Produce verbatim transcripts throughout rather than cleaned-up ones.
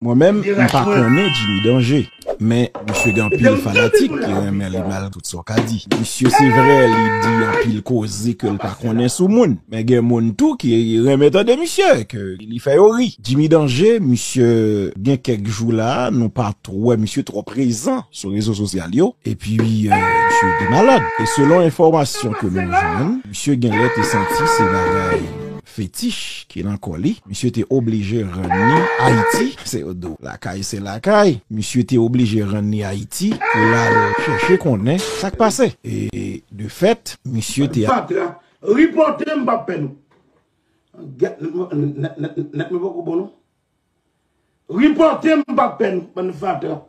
Mwen menm, m pa konnen Jimmy Danje. Men, misye gen anpil fanatik ki renmen li mal tout sa w ka di. Misye, se vre, li di anpil koze ke l pa konnen sou moun. Men gen moun tou ki renmen tande misye, ke li fè yo ri. Jimmy Danje, misye gen kèk jou la, nou pa twò wè misye twò prezan sou rezo sosyal yo. Epi, euh, misye te malad. E selon enfòmasyon ke nou jwenn, misye genlè te santi se bagay fetich ki nan kò li. Misye te oblije rann li Ayiti. Se yo di w, lakay se lakay. Misye te oblije rann li Ayiti pou l al chèche konnen sa k pase. E de fèt, misye te... Fatra, ripòte m, m p ap pè nou. Gèt, nèt mwen, nèt, nèt, nèt mwen poko bon non. Ripòte m, m p ap pè nou, bann fatra.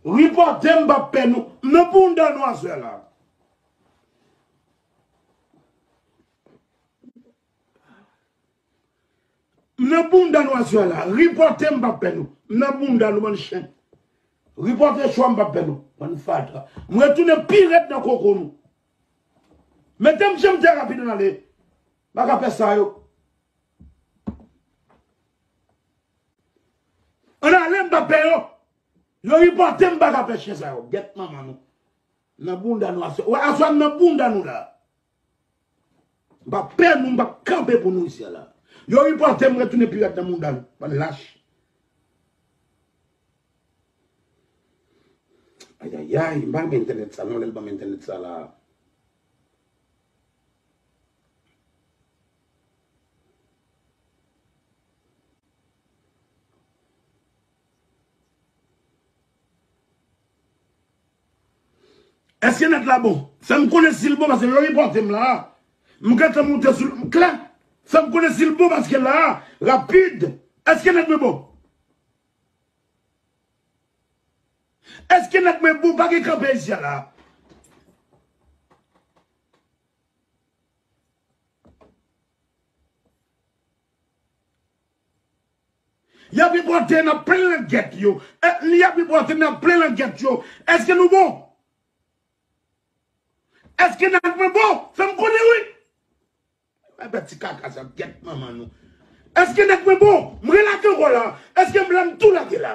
Ripòte m, m p ap pè nou. M nan bounda nou aswè la. M nan bounda nou aswè la. Ripòte m, m p ap pè nou. M nan bounda nou, bann chen. Ripòte cho a, m p ap pè nou, bann fatra. M retounen pi rèd nan koko nou. Mete m janm trè rapid, ann ale. M pa ka pè sa yo. Ann ale, m p ap pè yo. Yo ripòte m, m pa ka pè chen sa yo. Gèt manman nou. Nan bounda nou aswè. Wè, aswè m nan bounda nou la. M p ap pè nou, m p ap kanpe pou nou isi a la. Yo ripòte m, retounen pi rèd nan bounda nou. Bann lach. Ayayay, m pa renmen entènèt sa non, lè l ban m entènèt sa la. Èske nèt la bon? Fè m konnen si l bon, paske yo ripòte m la. M gentan moute sou l, m klè. Fè m konnen si l bon, paske la, rapid. Èske nèt mwen bon? Èske nèt mwen bon? Pa gen kanpe isi a la. Y ap ripòte nan plen langèt yo. E, y ap ripòte nan plen langèt yo. Èske nou bon? Èske nèt mwen bon? Fè m konnen wi. Ebyen ti kaka sa, gèt manman nou. Èske nèt mwen bon? M relage ankò la. Èske m la, m tou lage la?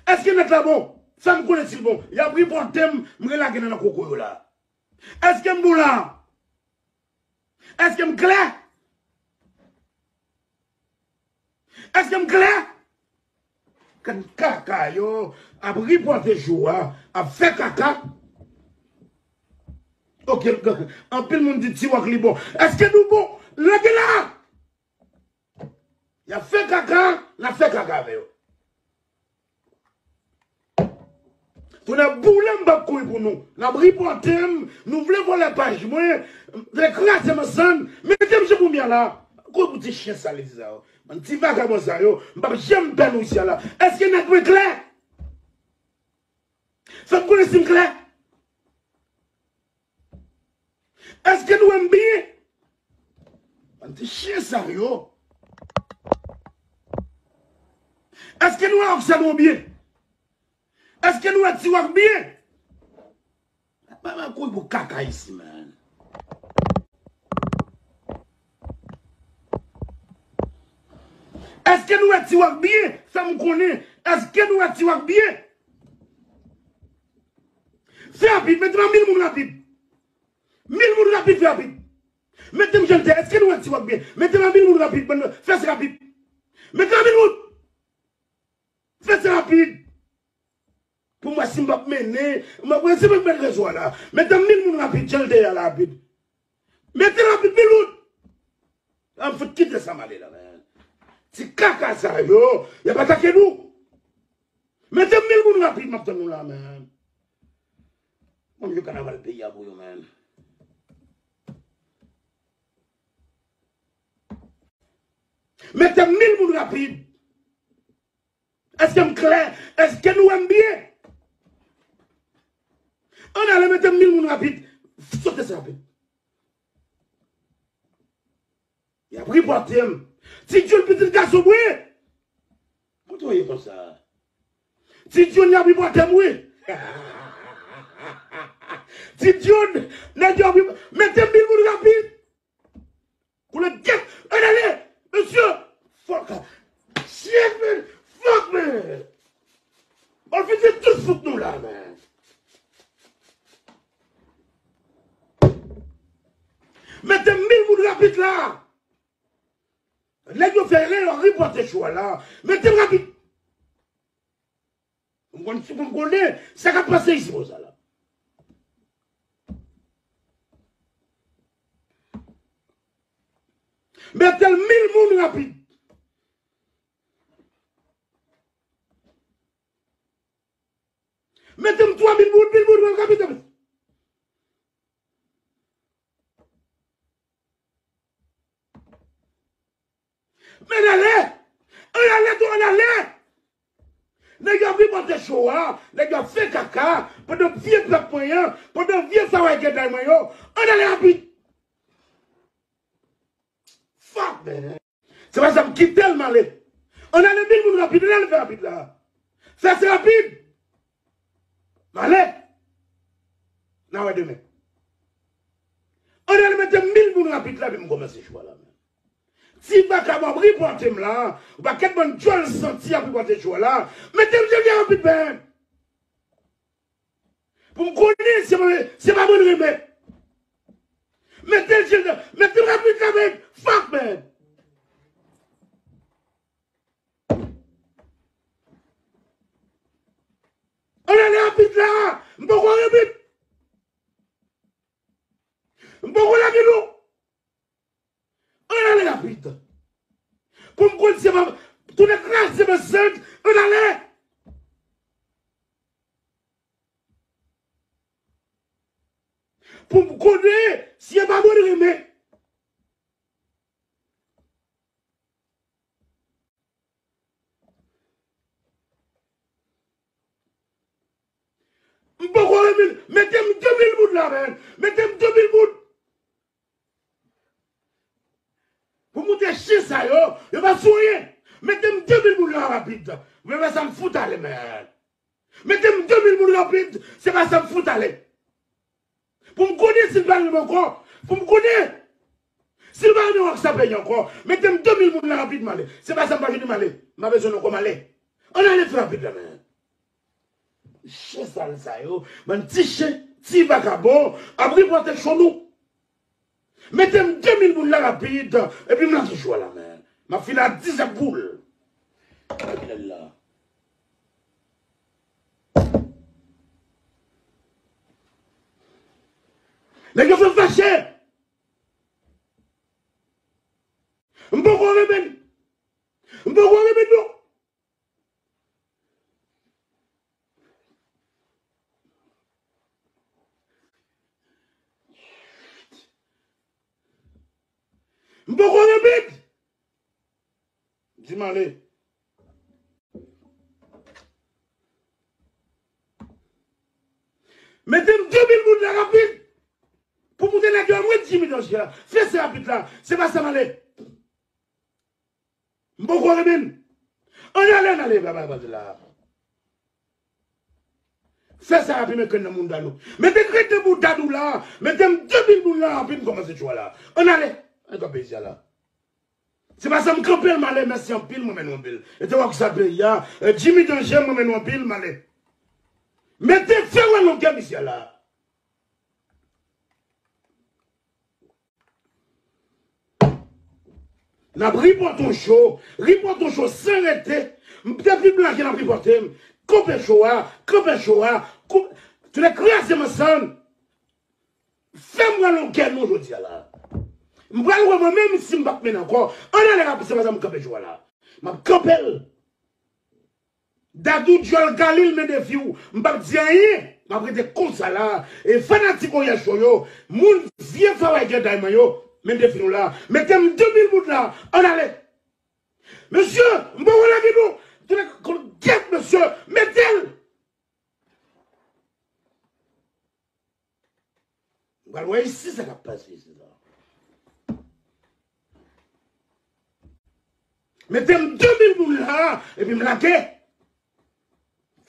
Èske nèt la bon? Fè m konnen si l bon. Y ap ripòte m, m relage nan koko yo la. Èske m bon la? Èske m klè? Èske m klè? Gad kaka yo ap ripòte jou a, ap fè kaka. Ok, anpil moun di Ti Wòk li bon. Èske nou bon? Lage la! Y ap fè kaka, n ap fè kaka avè yo. Pou n ap boule m, m p ap kouri pou nou. N ap ripòte m, nou vle vòlè paj mwen, vle kraze m an sann, mete m sou koumya la. Kouri pou ti chen sal isi sa yo. Bann ti vagabon sa yo, m p ap janm pè nou isi a la. Èske nèt mwen klè? Fè m konnen si m klè. Èske nou wè m byen? Bann ti chen sa yo. Èske nou wè Oksèn byen? Èske nou wè Ti Wòk byen? Mwen, mwen kouri pou kaka isi, man. Èske nou wè Ti Wòk byen? Fè m konnen. Èske nou wè Ti Wòk byen? Fè rapid, mete nan mil moun rapid. Mil moun rapid, fè rapid. Mete m jan l te, èske nou wè Ti Wòk byen? Mete nan mil moun rapid, bann, fè sa rapid. Mete nan mil moun. Fè sa rapid. Pou m wè si m p ap mennen, m ap wè si m ap met rezo a la. Mete nan mil moun rapid, jan l te ye a la rapid. Mete rapid, mil moun. An fout kite sa m ale la, men. Ti kaka sa yo, y ap atake nou. Mete mil moun rapid, m ap tann nou la, men. Bon, yo kanaval peyi a pou yo, men. Mete mil moun rapid. Èske m klè? Èske nou wè m byen? Ann ale mete mil moun rapid. Sote sa rapid. Y ap ripòte m. Ti Djoun pitit gason m wi. Kote w ye konsa? Ti Djoun y ap ripòte m wi. Ti Djoun, nèg yo ap ripòte. Mete mil moun rapid. Koule gèt. Ann ale. Mesye. Fuck. Shit, man. Fuck, man. Bon, l fin fè tout fout nou la, men. Mete m mil moun rapid la. Nèg yo fè erè, yo ripòte show a la. Mete m rapid. M konn, m konnen sa k ap pase isi konsa la. Mete l mil moun rapid. Mete m twa mil moun, mil moun, mil moun, rapid, rapid. Men ale! Ann ale tou, ann ale! Nèg yo ap ripòte show a, nèg yo ap fè kaka, pandan vye pèp mwen an, pandan vye faway gèday mwen yo, ann ale rapid! Fuck, man! Se pa sa m kite l, m ale. Ann ale mil moun rapid, ann ale fè rapid la. Fè sa rapid. M ale. N a wè demen. Ann ale mete mil moun rapid la, epi m kòmanse show a la, men. Ti vakabon ap ripòte m la. Yon pakèt bann djòl santi ap ripòte show a la. Mete m dènye rapid, men. Pou m konnen se mwen, se pa mwen renmen. Mete l, Gilda, mete l rapid la, men. Fuck, man. Ann ale rapid la. M poko renmen. M poko lage nou. Ann ale rapid. Pou m konn se pa, tounen kraze men sent, ann ale. Pou m konnen si e pa mwen renmen. M poko renmen, mete m de mil moun la, men. Mete m de mil moun. Pou moute chen sa yo, yo pa sou anyen. Mete m de mil moun la rapid. Mwen wè sa m fout ale, men. Mete m de mil moun rapid, se pa sa m fout ale. Pou m konnen si l pa renmen ankò. Pou m konnen si l pa renmen wòk sa peyi ankò. Mete m de mil moun la rapid, m ale. Se pa sa m pa vini, m ale. M pa bezwen nou ankò, m ale. Ann ale tou rapid la, men. Chen sal sa yo, bann ti chen, ti vakabon, ap ripòte show nou. Mete m de mil moun la rapid, epi m lage show a la, men. M ap fini a dizèt boul. Kriminèl la. Nèg yo fè m fache. M poko renmen. M poko renmen non. M poko renmen. Di m ale. Mete m de mil moun la rapid. Pou moute nèg yo, mwen Jimmy Danger. Fè sa rapid la. Se pa sa m ale. M poko renmen. Ann ale, ann ale, papa, papa, la. Fè sa rapid, men krenn nan mouda nou. Mete krenn nan mouda nou la. Mete m de mil moun la rapid, m kòmanse show a la. Ann ale. Ann kanpe isi a la. Se pa sa m kanpe l, m ale, mèsi anpil, mwen renmen nou anpil. E te wè sa peyi a, e, Jimmy Danger, mwen renmen nou anpil, m ale. Mete fè wè longè misye a la. N ap ripòte yon show, ripòte yon show san rete. M depi m lage n ap ripòte m. Kanpe show a, kanpe show a. Koup, tounen kraze m ansanm. Fè m wè longè nou jodi a la. M pral wè mwen menm si m p ap mennen ankò. Ann ale rapid, se pa sa m kanpe show a la. M ap kanpe l. Dadou dyòl Galil men defi w. M p ap di anyen. M ap rete konsa la. E fanatik Oyè Show yo, moun vye faway gèday mwen yo, men defi nou la. Mete m de mil moun la. Ann ale. Mesye, m poko lage nou. Tounen kon gèt, mesye. Mete l. M pral wè isi sa k ap pase isi la. Mete m de mil moun la, epi m lage.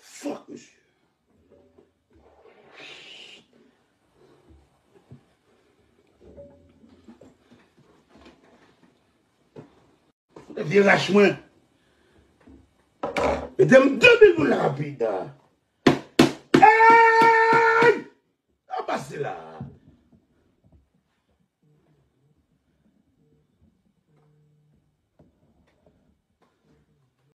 Fuck, mesye. Vye rach mwen. Mete m de mil moun rapid. Hey! Sa pase la.